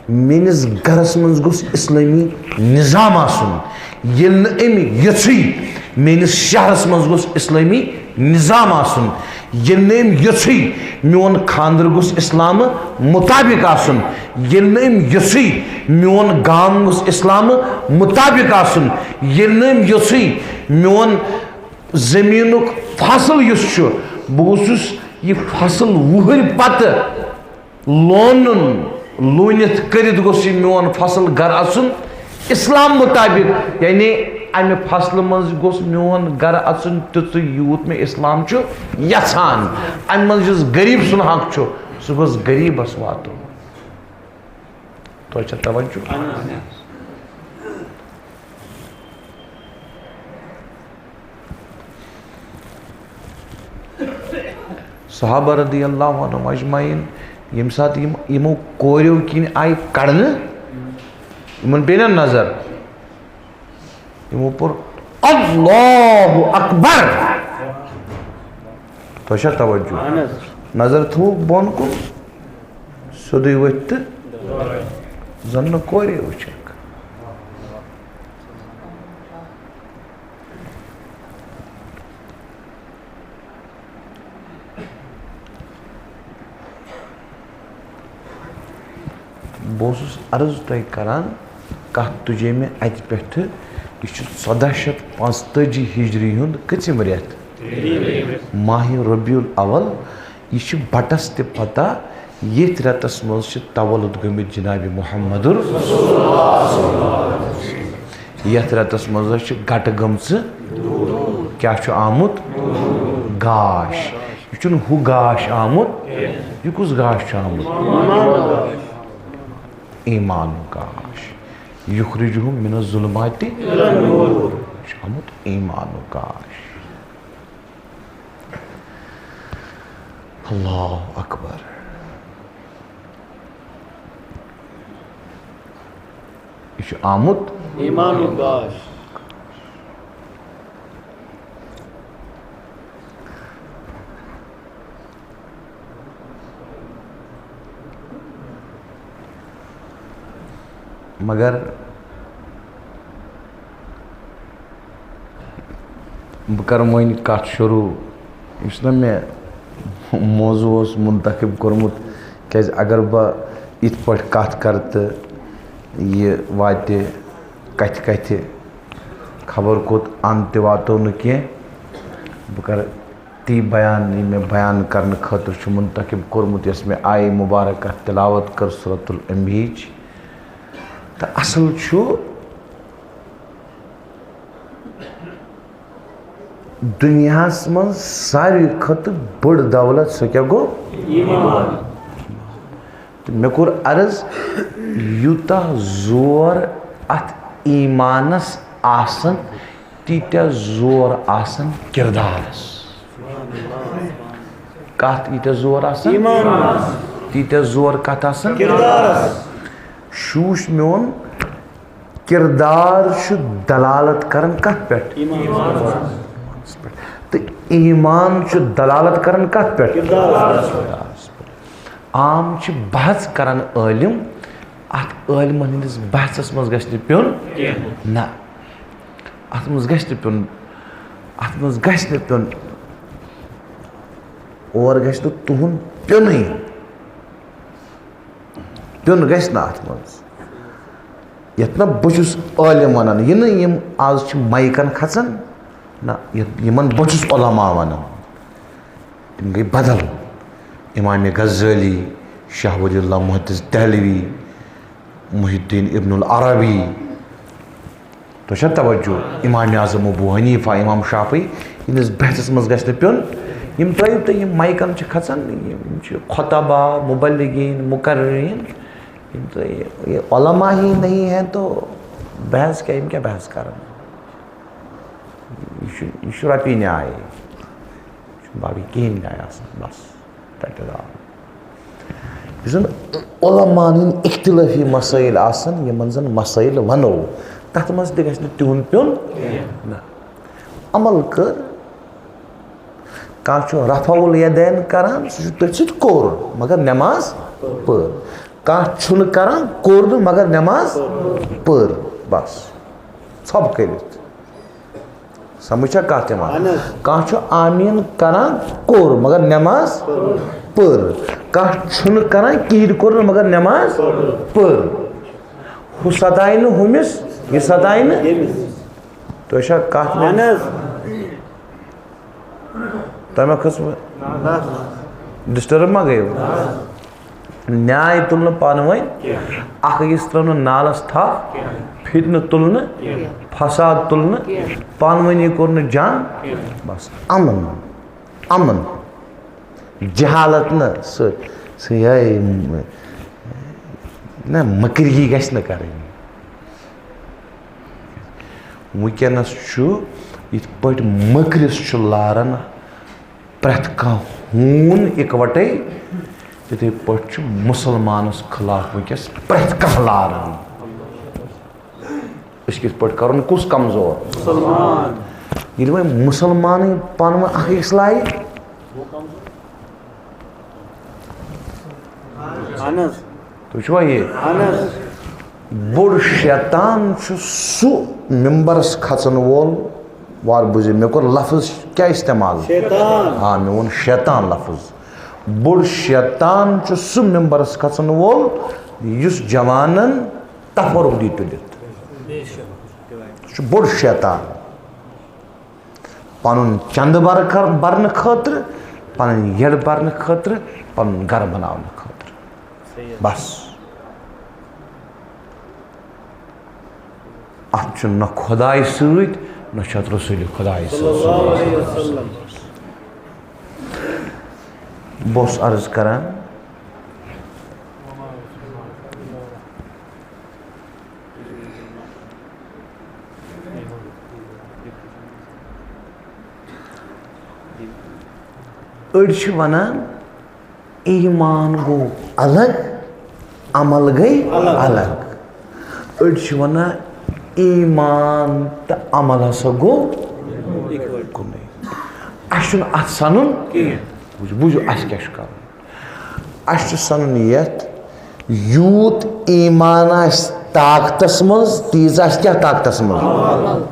میٲنِس گرس منٛز گوٚژھ اسلٲمی نظام آسُن، ییٚلہِ نہٕ أمۍ یوٚژھُے میٲنِس شہرس منٛز گوٚژھ اسلٲمی نظام آسُن، ییٚلہِ نہٕ أمۍ یوٚژھُے میون خانٛدر گوٚژھ اسلامہٕ مُطابق آسُن، ییٚلہِ نہٕ أمۍ یوٚژھُے میون گام گوٚژھ اسلامہٕ مُطابق آسُن، ییٚلہِ نہٕ أمۍ یوٚژھُے میون زٔمیٖنُک فصل یُس چھُ، بہٕ گوٚژھُس یہِ فصل وُہٕرۍ پتہٕ لونُن، لوٗنِتھ کٔرِتھ گوٚژھ یہِ میون فصل گرٕ اَژُن اِسلام مُطابِق، یعنی اَمہِ فصلہٕ منٛز گوٚژھ میون گرٕ اَژُن تیُتُے یوٗت مےٚ اِسلام چھُ یَژھان۔ اَمہِ منٛز یُس غریٖب سُنٛد حق چھُ، سُہ گوٚژھ غریٖبَس واتُن۔ تۄہہِ چھا توجہ؟ صحابہ رضی اللہ عنہم اجمعین، ییٚمہِ ساتہٕ یِم، یِمو کوریو کِنۍ آیہِ کڑنہٕ، یِمن پیٚیہِ نا نظر، یِمو پوٚر اللہ اکبر۔ تۄہہِ چھا توجہ؟ نظر تھوٚو بۄن کُن، سیوٚدُے ؤتھۍ تہٕ زن نہٕ کورے وٕچھکھ۔ بہٕ اوسُس عرض تۄہہِ کران، کتھ تُجے مےٚ اتہِ پٮ۪ٹھٕ، یہِ چھُ ژۄداہ شیٚتھ پانٛژتٲجی ہجری ہُنٛد کٔژِم رٮ۪تھ؟ ماہِ ربیع الاول۔ یہِ چھِ بٹس تہِ پتہ، ییٚتھۍ رٮ۪تس منٛز چھِ تولد گٔمٕتۍ جناب محمد۔ یتھ رٮ۪تس منٛز حظ چھِ گٹہٕ گٔمژٕ، کیٛاہ چھُ آمُت؟ گاش۔ یہِ چھُنہٕ ہُہ گاش آمُت، یہِ کُس گاش چھُ آمُت؟ ایٖمانُک گاش۔ یُخرِجُہُم مِنَ الظُّلُمَاتِ اِلَى النُّورِ۔ یہِ چھُ آمُت ایٖمانُک گاش۔ اللہ اکبر۔ یہِ چھُ آمُت ایٖمانُک گاش۔ مگر بہٕ کرٕ وۄنۍ کتھ شروٗع، یُس نہ مےٚ موضوع اوس منتخب کوٚرمُت، کیازِ اگر بہٕ یِتھ پٲٹھۍ کتھ کرٕ تہٕ یہِ واتہِ کتھِ کتھِ خبر کوٚت، ان تہِ واتو نہٕ کینٛہہ۔ بہٕ کرٕ تی بیان، یہِ مےٚ بیان کرنہٕ خٲطرٕ چھُ منتخب کوٚرمُت، یۄس مےٚ آیہِ مبارکہ تلاوت کٔر سورۃ الانبیاہٕچ۔ تہٕ اصل چھُ دُنیاہس منٛز ساروی کھۄتہٕ بٔڑ دولت، سۄ کیٛاہ گوٚو؟ ایٖمان۔ تہٕ مےٚ کوٚر عرض، یوٗتاہ زور اتھ ایٖمانس آسن، تیٖتیٛاہ زور آسن کردارس۔ کتھ ییٖتیٛاہ زور آسن؟ ایٖمانس۔ تیٖتیٛاہ زور کتھ آسن؟ کردارس۔ شوٗش میون، کردار چھُ دلالت کران کتھ پٮ۪ٹھ؟ ایٖمانس پٮ۪ٹھ۔ تہٕ ایٖمان چھُ دلالت کران کتھ پٮ۪ٹھ؟ کردارس۔ عام چھِ بحث کران عٲلِم، اتھ عٲلمن ہٕنٛدِس بحثس منٛز گژھِ نہٕ پیوٚن۔ کینٛہہ۔ نہ، اتھ منٛز گژھِ نہٕ پیوٚن، اتھ منٛز گژھِ نہٕ پیوٚن، اور گژھِ نہٕ تُہُنٛد پیوٚنُے، پیوٚن گژھِ نہٕ اتھ منٛز۔ یتھ نہ بہٕ چھُس عٲلِم ونان، یہِ نہٕ یِم از چھِ مایکن کھژان، نہ، یتھ، یِمن بہٕ چھُس علماء ونان۔ تِم گٔے بدل۔ امام غزالی، شاہ ولی اللہ محدث دہلوی، محی الدین ابن العربی، تۄہہِ چھا توجہ؟ امام اعظم ابو حنیفہ، امام شافعی، یِہنٛدِس بحثس منٛز گژھِ نہٕ پیوٚن۔ یِم ترٲیِو تُہۍ، یِم مایکن چھِ کھژان، یِم چھِ خطبہ، مبلغین، مقررین، یِم ترٲیِو۔ یہ علماء ہی نہیں ہے تو بحث کیا، یِم کیا بحث کرن؟ یہِ چھُ، یہِ چھُ رۄپیہِ نیٛاے۔ چھُنہٕ باقٕے کِہیٖنۍ جایہِ آسان، بس، تَتہِ درٛاو۔ یُس زَن علماءن ہٕنٛدۍ اختلٲفی مسٲیِل آسان، یِمن زَن مسٲیِل وَنو، تَتھ منٛز تہِ گژھِ نہٕ تِہُنٛد پیوٚن۔ نہ۔ عمل کٔر، کانٛہہ چھُ رفع الیدین کران، سُہ چھُ تٔتھۍ سۭتۍ کوٚر، مگر نٮ۪ماز پٔر۔ کانٛہہ چھُنہٕ کران، کوٚر نہٕ، مگر نٮ۪ماز پٔر۔ بس، ژھۄپہٕ کٔرِتھ۔ سمجھ چھا کتھ یِوان؟ اہن حظ۔ کانٛہہ چھُ آمیٖن کران، کوٚر، مگر نٮ۪ماز پٔر۔ کانٛہہ چھُنہٕ کران، کِہیٖنۍ کوٚر نہٕ، مگر نٮ۪ماز پٔر۔ ہُہ ستایہِ نہٕ ہُمِس، یہِ ستایہِ نہٕ۔ ییٚمِس۔ تُہۍ چھا کتھ مےٚ؟ اہن حظ۔ تۄہہِ ما کھٔژوٕ؟ نہ۔ ڈسٹرب ما گٔیوٕ؟ نہ۔ نیاے تُل نہٕ پانہٕ ؤنۍ۔ کینٛہہ۔ اکھ أکِس ترٲو نہٕ نالس تھپھ۔ کینٛہہ۔ فتنہٕ تُل نہٕ۔ کینٛہہ۔ فساد تُل نہٕ۔ کینٛہہ۔ پانہٕ ؤنی کوٚر نہٕ جنگ۔ کینٛہہ۔ بس، امن، امن۔ جہالت نہٕ، سُہ، سُہ یِہوٚے، نہ، مٔکرِگی گژھِ نہٕ کرٕنۍ۔ وٕنکیٚنَس چھُ یِتھ پٲٹھۍ مٔکرِس چھُ لاران پرٛٮ۪تھ کانٛہہ ہوٗن اِکوَٹَے، تِتھَے پٲٹھۍ چھُ مُسلمانَس خلاف وٕنکیٚس پرٛٮ۪تھ کانٛہہ لاران۔ أسۍ کِتھ پٲٹھۍ کَرون کُس کمزور؟ مُسلمان۔ ییٚلہِ وۄنۍ مُسلمانٕے پانہٕ ؤنۍ اَکھ أکِس لارِ، اہن حظ۔ تُہۍ چھِوا یہِ؟ اہن حظ۔ بوٚڑ شیطان چھُ سُہ مِمبرَس کھژَن وول، وار بوٗزِو، مےٚ کوٚر لفظ کیٛاہ استعمال؟ شیطان۔ آ، مےٚ ووٚن شیطان لفظ۔ بوٚڑ شیطان چھُ سُہ مِمبرَس کھژَن وول، یُس جوانَن تفرق دی تُلِتھ۔ سُہ چھُ بوٚڑ شیطان۔ پنُن چندٕ بر-، کر-، برنہٕ خٲطرٕ، پنٕنۍ یٔڈ برنہٕ خٲطرٕ، پنُن گرٕ بناونہٕ خٲطرٕ۔ بس۔ اتھ چھُ نہ خۄداے سۭتۍ، نہ چھُ اتھ رسول خۄداے صلی اللہ علیہ وسلم۔ سۭتۍ۔ بہٕ اوسُس عرض کران، أڑۍ چھِ وَنان، ایمان گوٚو الگ، عمل گٔے الگ۔ الگ۔ أڑۍ چھِ وَنان، ایمان تہٕ عمل ہسا گوٚو کُنُے۔ اَسہِ چھُنہٕ اَتھ سَنُن کِہیٖنۍ۔ بوٗزِو، بوٗزِو، اَسہِ کیٛاہ چھُ کَرُن؟ اَسہِ چھُ سَنُن یَتھ، یوٗت ایمان آسہِ طاقتَس منٛز، تیٖژ آسہِ کیٛاہ طاقتَس منٛز؟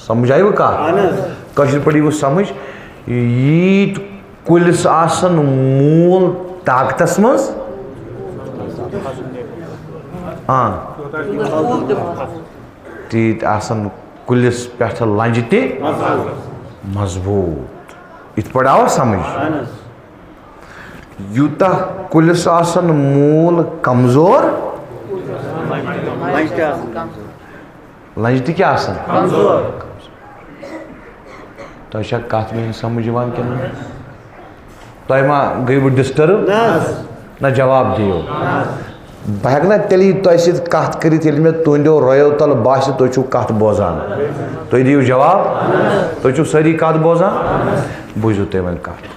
سمجھ آیوٕ کتھ؟ اہن حظ۔ کٲشِر پٲٹھۍ یِیوٕ سمجھ، ییٖتۍ کُلِس آسن موٗل طاقتس منٛز، آ، تیٖتۍ آسن کُلِس پٮ۪ٹھ لنجہِ تہِ مضبوٗط۔ یِتھ پٲٹھۍ آوا سمجھ؟ اہن حظ۔ یوٗتاہ کُلِس آسن موٗل کمزور، لنجہِ تہِ آسن۔ لنجہِ تہِ کیٛاہ آسن؟ کمزور۔ تۄہہِ چھا کتھ میٲنۍ سمجھ یِوان کِنہٕ نہ؟ تۄہہِ ما گٔیوٕ ڈسٹرب؟ نہ حظ۔ نہ، جواب دِیِو۔ نہ حظ۔ بہٕ ہٮ۪کہٕ نا تیٚلی تۄہہِ سۭتۍ کتھ کٔرِتھ، ییٚلہِ مےٚ تُہنٛدیو رۄیو تل باسہِ تُہۍ چھِو کتھ بوزان؟ تُہۍ دِیِو جواب۔ تُہۍ چھِو سٲری کتھ بوزان؟ بوٗزِو تُہۍ وۄنۍ کتھ۔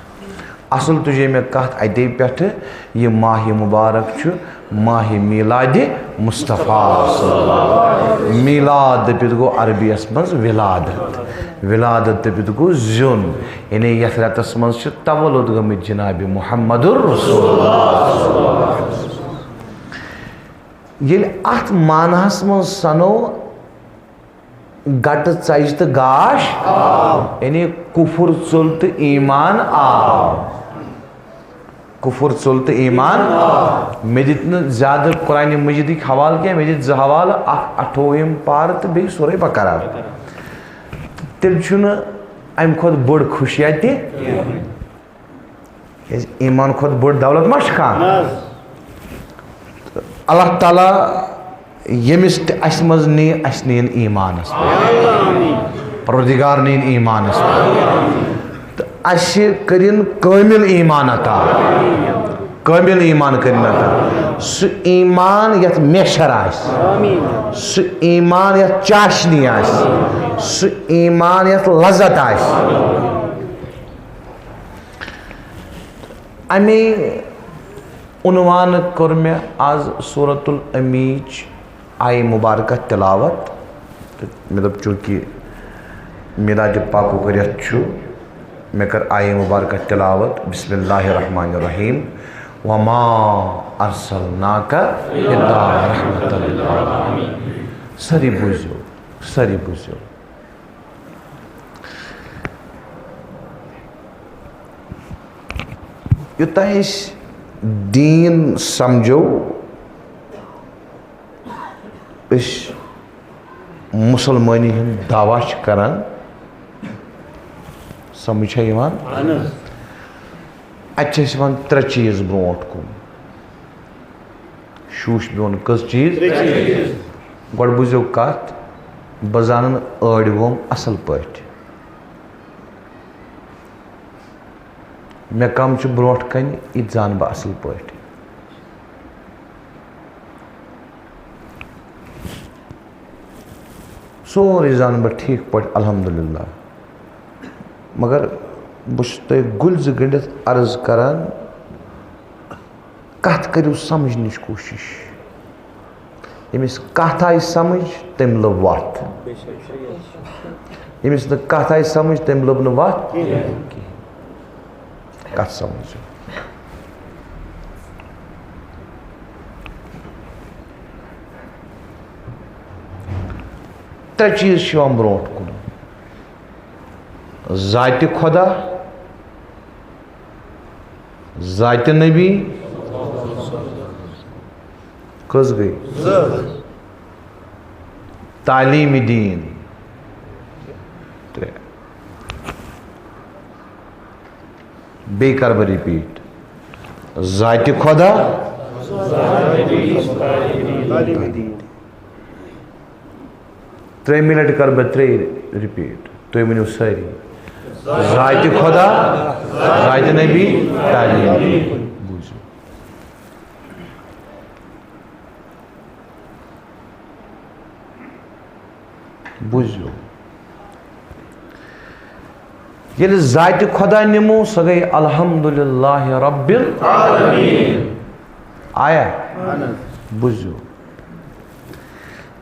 اصل تُجے مےٚ کتھ اتے پٮ۪ٹھٕ، یہِ ماہِ مبارک چھُ ماہِ میلادِ مصطفیٰ صلی اللہ علیہ وسلم۔ میلاد دٔپِتھ گوٚو عربی یس منٛز ولادت، ولادت دٔپِتھ گوٚو زیُن، یعنی یتھ رٮ۪تس منٛز چھِ تولد گٔمٕتۍ جناب محمد رسول اللہ۔ ییٚلہِ اتھ معناہس منٛز سنو، گٹہٕ ژجہِ تہٕ گاش آو۔ یعنی کفر ژوٚل تہٕ ایمان آو۔ کفر ژوٚل تہٕ ایمان آو۔ مےٚ دِتۍ نہٕ زیادٕ قرآن مجیدٕکۍ حوالہٕ کینٛہہ، مےٚ دِتۍ زٕ حوالہٕ، اکھ اَٹھووُہِم پارٕ تہٕ بیٚیہِ سورہ بقرہ۔ تیٚلہِ چھُنہٕ امہِ کھۄتہٕ بٔڑ خوشیا تہِ۔ کیازِ ایمان کھۄتہٕ بٔڑ دولت ما چھِ کانٛہہ؟ نہ حظ۔ اللہ تعالیٰ ییٚمِس تہِ اَسہِ منٛز نِیہِ، اَسہِ نِیِن ایمانَس پٮ۪ٹھ۔ پروردگار نِیِن ایمانَس پٮ۪ٹھ۔ تہٕ اَسہِ کٔرِن کٲمِل ایمان عطا۔ کٲمِل ایمان کٔرِن عطا۔ سُہ ایمان یَتھ میچھر آسہِ۔ سُہ ایمان یَتھ چاشنی آسہِ۔ سُہ ایمان یَتھ لذت آسہِ۔ اَمے عنوان کٔر مےٚ آز سورۃ الأمیٖنٕچ آیہِ مبارکہ تلاوت۔ تہٕ مےٚ دوٚپ، چوٗنٛکہِ میلاد پاکُک رٮ۪تھ چھُ، مےٚ کٔر آیہِ مبارکہ تلاوت، بسم اللہ الرحمن الرحیم، وما ارسلناک الا رحمۃ للعالمین۔ سٲری بوٗزِو، سٲری بوٗزِو۔ یوٚتام أسۍ دیٖن سمجھو، أسۍ مُسلمٲنی ہُنٛد دعویٰ چھِ کران، سمجھ چھا یِوان؟ اہن حظ۔ اَتہِ چھِ اَسہِ یِوان ترٛےٚ چیٖز برونٛٹھ کُن۔ شوٗش بیوٚن کٔژ چیٖز؟ ترٛےٚ چیٖز۔ گۄڈٕ بوٗزِو کَتھ، بہٕ زانَن ٲڑۍ ووم اَصٕل پٲٹھۍ۔ مےٚ کَم چھُ برونٛٹھ کَنہِ، یہِ تہِ زانہٕ بہٕ اَصٕل پٲٹھۍ۔ سورُے زانہٕ بہٕ ٹھیٖک پٲٹھۍ، الحمدللہ۔ مگر بہٕ چھُس تۄہہِ گُلۍ زٕ گٔنٛڈِتھ عرض کران، کتھ کٔرِو سمجھنٕچ کوٗشِش۔ ییٚمِس کتھ آیہِ سمجھ، تٔمۍ لٔب وتھ۔ ییٚمِس نہٕ کتھ آیہِ سمجھ، تٔمۍ لٔب نہٕ وتھ کینٛہہ۔ کتھ سمجھ۔ ترٛےٚ چیٖز چھِ یِوان برونٛٹھ کُن۔ ذاتِ خۄدا، ذاتِ نبی، کٔژ گٔے؟ زٕ۔ تعلیٖمِ دیٖن، ترٛےٚ۔ بیٚیہِ کَرٕ بہٕ repeat، ذاتِ خۄدا، ترٛیٚیِمہِ لَٹہِ کَرٕ بہٕ ترٛیٚیہِ repeat، تُہۍ ؤنِو سٲری، ذاتِ خۄدا، ذاتِ نبی، تعلیٖم۔ بوٗزِو۔ بوٗزِو۔ ییٚلہِ ذاتِ خۄدا نِمو، سۄ گٔے الحمدللہ رب العالمین۔ آیا؟ بوٗزِو۔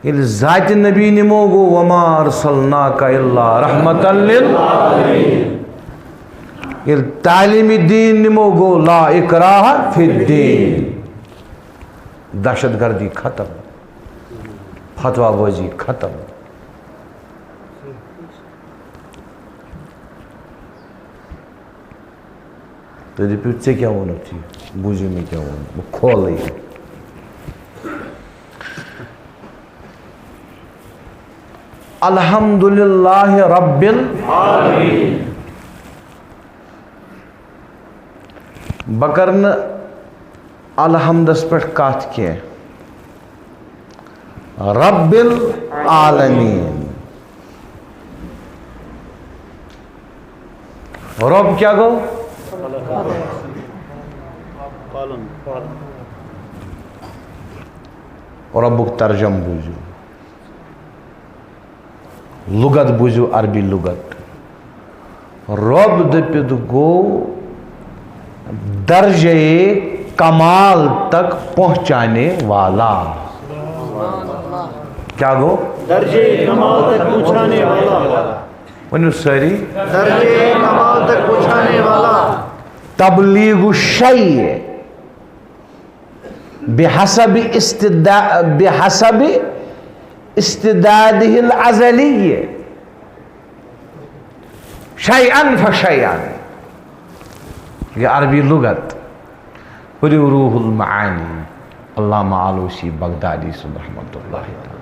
ییٚلہِ ذاتِ نبی نِمو، گوٚو وما ارسلناک الا رحمتا للعالمین۔ ییٚلہِ تعلیٖمِ دیٖن نِمو، گوٚو لا اکراہ فی الدین۔ دہشت گردی ختم، فتوا بازی ختم۔ تُہۍ دٔپِو، "ژےٚ کیٛاہ ووٚنُتھ یہِ؟ بوٗزِو مےٚ کیٛاہ ووٚن، بہٕ کھولہٕ یہِ۔" الحمدللہ رب العالمین۔ بہٕ کرٕ نہٕ الحمدس پٮ۪ٹھ کتھ کینٛہہ۔ رب العالمین۔ رب کیٛاہ گوٚو؟ ربُک ترجمہٕ بوٗزِو۔ لغت بوٗزِو، عربی لغت۔ رب دٔپِتھ گوٚو درجے کمال تک پہنچانے والا۔ کیا گوٚو؟ درجے کمال تک پہنچانے والا۔ ؤنِو سٲری۔ درجے کمال تک پہنچانے والا۔ تبلیغ الشیء بحسب استدا-، بحسب استعداده الازلی، شیئا فشیئا۔ یہ عربی لغت۔ پٔرِو روح المعانی، علامہ آلوسی بغدادی سُنٛد رحمتہ اللہ تعالیٰ۔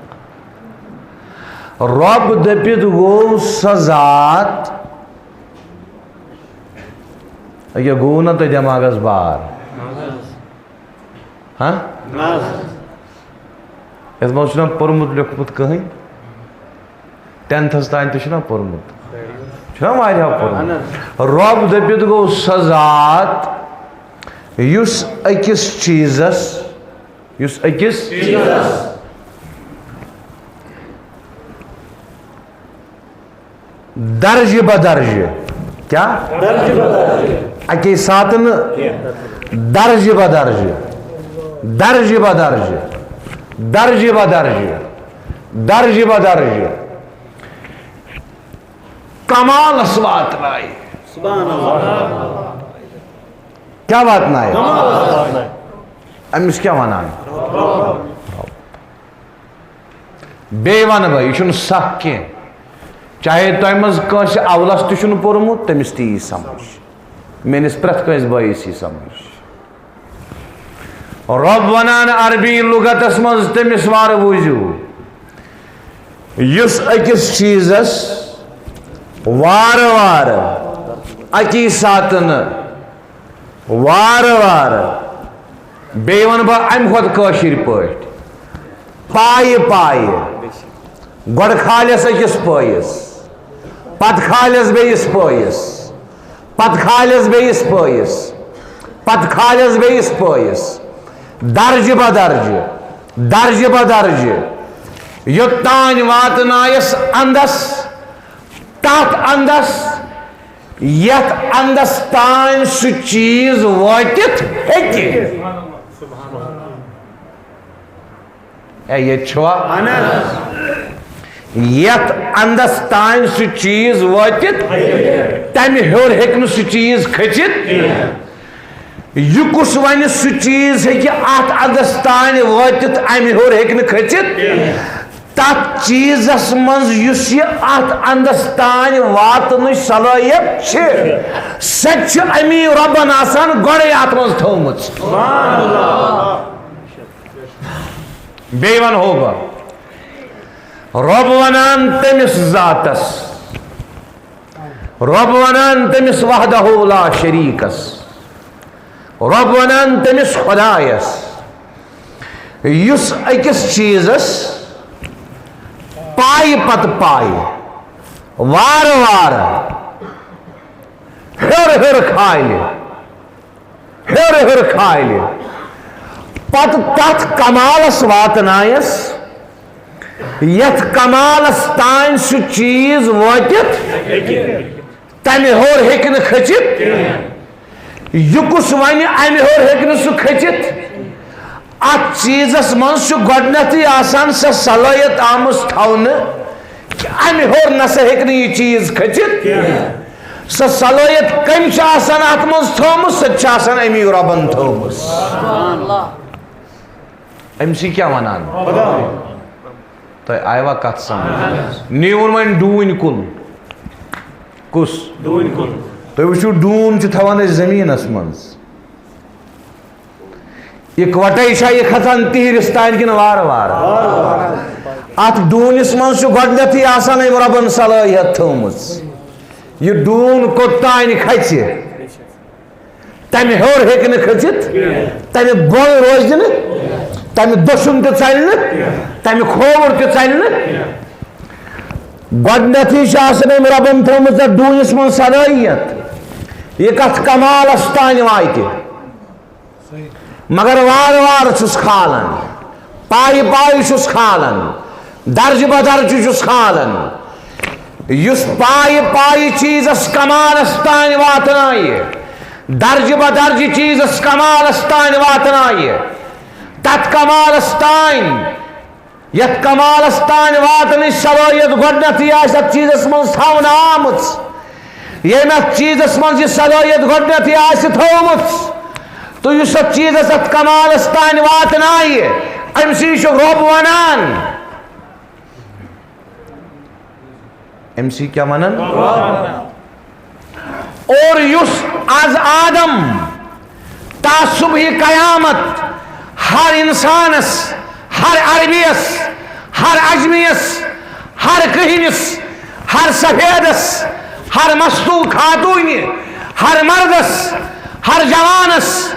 رب دٔپِتھ گوٚو سۄ ذات۔ یہِ گوٚو نہ تۄہہِ دٮ۪ماغس بار؟ ہاں؟ یتھ منٛز چھُنہ پوٚرمُت لیوٚکھمُت کٕہٕنۍ؟ ٹینتھس تام تہِ چھُنہ پوٚرمُت؟ چھُنہ واریاہ پوٚرمُت؟ رب دٔپِتھ گوٚو سۄ ذات یُس أکِس چیٖزس، یُس أکِس چیٖزس درجہِ بدرجہِ۔ کیا؟ درجہِ بدرجہِ۔ اَکے ساتہٕ نہٕ۔ کینٛہہ۔ درجہِ بدرجہِ۔ درجہِ بدرجہِ۔ درجہِ بدرجہِ۔ درجہِ بدرجہِ۔ کمالس واتنایہِ۔ سبحان اللہ۔ کیا واتنایہِ؟ کمالس واتنایہِ۔ أمِس کیا ونان؟ بیٚیہِ وَنہٕ بہٕ، یہِ چھُنہٕ سَکھ کینٛہہ۔ چاہے تۄہہِ منٛز کٲنٛسہِ اولس تہِ چھُنہٕ پوٚرمُت، تٔمِس تہِ یی سمجھ۔ میٲنِس پرٛٮ۪تھ کٲنٛسہِ بٲیِس یی سمجھ۔ رۄب وَنان عربی لُغتس منٛز، تٔمِس وارٕ بوٗزِو، یُس أکِس چیٖزس وارٕ وارٕ، اَکی ساتہٕ نہٕ، وارٕ وارٕ، بیٚیہِ وَنہٕ بہٕ اَمہِ کھۄتہٕ کٲشِر پٲٹھۍ، پایہِ پایہِ، گۄڈٕ کھالٮ۪س أکِس پٲیِس، پَتہٕ کھالٮ۪س بیٚیِس پٲیِس، پَتہٕ کھالٮ۪س بیٚیِس پٲیِس، پَتہٕ کھالٮ۪س بیٚیِس پٲیِس، درجہِ بدرجہِ، درجہِ بدرجہِ، یوٚتام واتنایَس اَندَس، تَتھ اَندَس، یتھ اندس تام سُہ چیز وٲتِتھ ہیٚکہِ۔ اے، ییٚتہِ چھُوا؟ یتھ اندس تام سُہ چیز وٲتِتھ، تمہِ ہیوٚر ہیٚکہِ نہٕ سُہ چیز کھٔژِتھ۔ یہِ کُس ونہِ سُہ چیز ہیٚکہِ اتھ اندس تام وٲتِتھ، امہِ ہیوٚر ہیٚکہِ نہٕ کھٔژِتھ؟ تتھ چیزس منٛز یُس یہِ اتھ اندس تام واتنٕچ صلٲحیت چھِ، سۄ تہِ چھِ امی رۄبن آسان گۄڈے اتھ منٛز تھٲومٕژ۔ بیٚیہِ ونہو بہٕ، رۄب ونان تٔمِس ذاتس، رۄب ونان تٔمِس وحدہ لا شریکس، رۄب ونان تٔمِس خۄدایس، یُس أکِس چیٖزس پایہِ پتہٕ پایہِ، وارٕ وارٕ، ہیوٚر ہیوٚر کھالہِ، ہیوٚر ہیوٚر کھالہِ، پتہٕ تتھ کمالس واتنایس، یتھ کمالس تام سُہ چیٖز وٲتِتھ۔ تمہِ ہیوٚر ہیٚکہِ نہٕ کھٔژِتھ۔ یہِ کُس ونہِ امہِ ہیوٚر ہیٚکہِ نہٕ سُہ کھٔژِتھ؟ اتھ چیٖزس منٛز چھُ گۄڈٕنیتھٕے آسان سۄ صلٲحیت آمٕژ تھاونہٕ کہِ امہِ ہیوٚر نسا ہیٚکہِ نہٕ یہِ چیٖز کھٔژِتھ۔ سۄ صلٲحیت کٔمۍ چھِ آسان اتھ منٛز تھٲومٕژ؟ سۄ تہِ چھِ آسان امی رۄبن تھٲومٕژ۔ أمۍ سٕے کیٛاہ وَنان؟ تۄہہِ آیوا کَتھ سَمٕجھ؟ نیوٗن وۄنۍ ڈوٗنۍ کُل۔ کُس؟ ڈوٗنۍ کُل۔ تُہۍ وٕچھِو، ڈوٗن چھِ تھاوان أسۍ زٔمیٖنَس منٛز۔ اِکوَٹَے چھا یہِ کھَسان تِہِرِس تانۍ کِنہٕ وارٕ وارٕ؟ اَتھ ڈوٗنِس منٛز چھُ گۄڈٕنٮ۪تھٕے آسان أمۍ رۄبَن صلٲحیت تھٲومٕژ۔ یہِ ڈوٗن کوٚت تانۍ کھَسہِ؟ تمہِ ہیوٚر ہیٚکہِ نہٕ کھٔژِتھ، تمہِ بۄن روزِ نہٕ، تمہِ دٔچھُن تہِ ژلہِ نہٕ، تمہِ کھووُر تہِ ژلہِ نہٕ۔ گۄڈٕنیتھٕے چھِ آسان أمۍ رۄبن تھٲومٕژ اتھ ڈوٗنِس منٛز صلٲحیت، یہِ کتھ کمالس تانۍ واتہِ۔ مگر وارٕ وارٕ چھُس کھالان، پایہِ پایہِ چھُس کھالان، درجہٕ بدرجہٕ چھُس کھالان۔ یُس پایہِ پایہِ چیٖزس کمالس تانۍ واتنایہِ، درجہٕ بدرجہٕ چیٖزس کمالس تانۍ واتنایہِ، تتھ کمالس تانۍ، یتھ کمالس تانۍ واتنٕچ صلٲحیت گۄڈنیتھٕے آسہِ اتھ چیٖزس منٛز تھاونہٕ آمٕژ، ییٚمہِ اتھ چیٖزس منٛز یہِ صلٲحیت گۄڈنیتھٕے آسہِ تھٲومٕژ، تہٕ یُس اتھ چیٖزس اتھ کمالس تانۍ واتنایہِ، أمۍ سٕے چھُ رۄب ونان۔ أمۍ سٕے کیٛاہ ونان؟ اور یُس از آدم تا صبح قیامت ہر انسانس، ہر عربیس، ہر عجمیس، ہر کہنس، ہر سفیدس، ہر مستو خاتون، ہر مردس، ہر جوانس،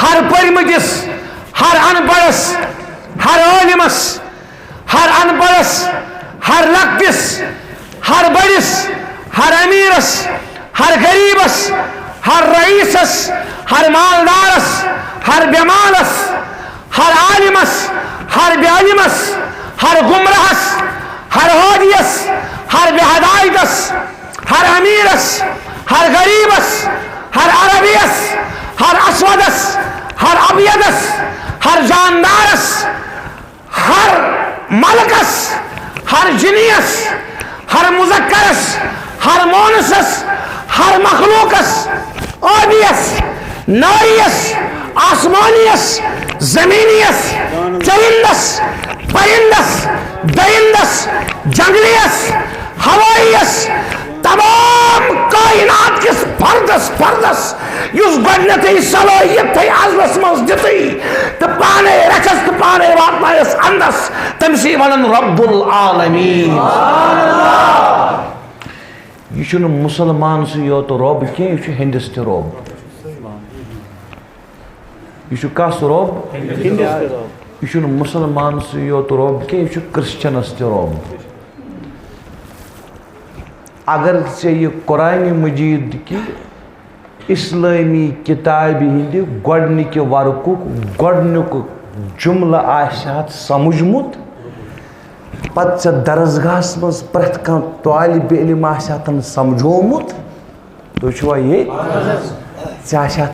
ہر پٔرمٕتِس، ہر ان پڑھس، ہر عٲلمس، ہر ان پڑھس، ہر لۄکٹِس، ہر بٔڑِس، ہر امیرس، ہر غریبس، ہر رئیسس، ہر مالدارس، ہر بے مالس، ہر عالمس، ہر بے علمس، ہر گمراہس، ہر ہادیس، ہر بے ہدایتس، ہر امیرس، ہر غریبس، ہر عربیس، ہر اسودس، ہر ابیضس، ہر جاندارس، ہر ملکس، ہر جنیس، ہر مذکرس، ہر مونسس، ہر مخلوقس، آبیس، ناریس، آسمانیس، زمینیس، چرندس، پرندس، درندس، جنگلیس، ہوائیس، تمام کائنات کِس فردس فردس، یُس گۄڈنیتھٕے صلٲحیت تھٲے عزلس منٛز دِتٕے تہٕ پانے رچھس تہٕ پانے واتنایس اندس، تٔمۍ سٕے ونان رب العالمین۔ یہِ چھُنہٕ مُسلمان سٕے یوت رۄب کینٛہہ، یہِ چھُ ہیٚندِس تہِ رۄب۔ یہِ چھُ کس رۄب؟ ہیٚندِس تہِ رۄب۔ یہِ چھُنہٕ مُسلمان سٕے یوت رۄب کینٛہہ، یہِ چھُ کرسچنس تہِ رۄب۔ اگر ژےٚ یہِ قرآن مجید کہِ اسلٲمی کتابہِ ہٕنٛدِ گۄڈنِکہِ ورقُک گۄڈنیُک جملہٕ آسہِ ہا سمجھمُت، پتہٕ ژےٚ درسگاہس منٛز پرٛٮ۪تھ کانٛہہ طالب علم آسہِ ہا تن سمجھومُت، تُہۍ چھِوا ییٚتہِ؟ ژےٚ آسہِ ہا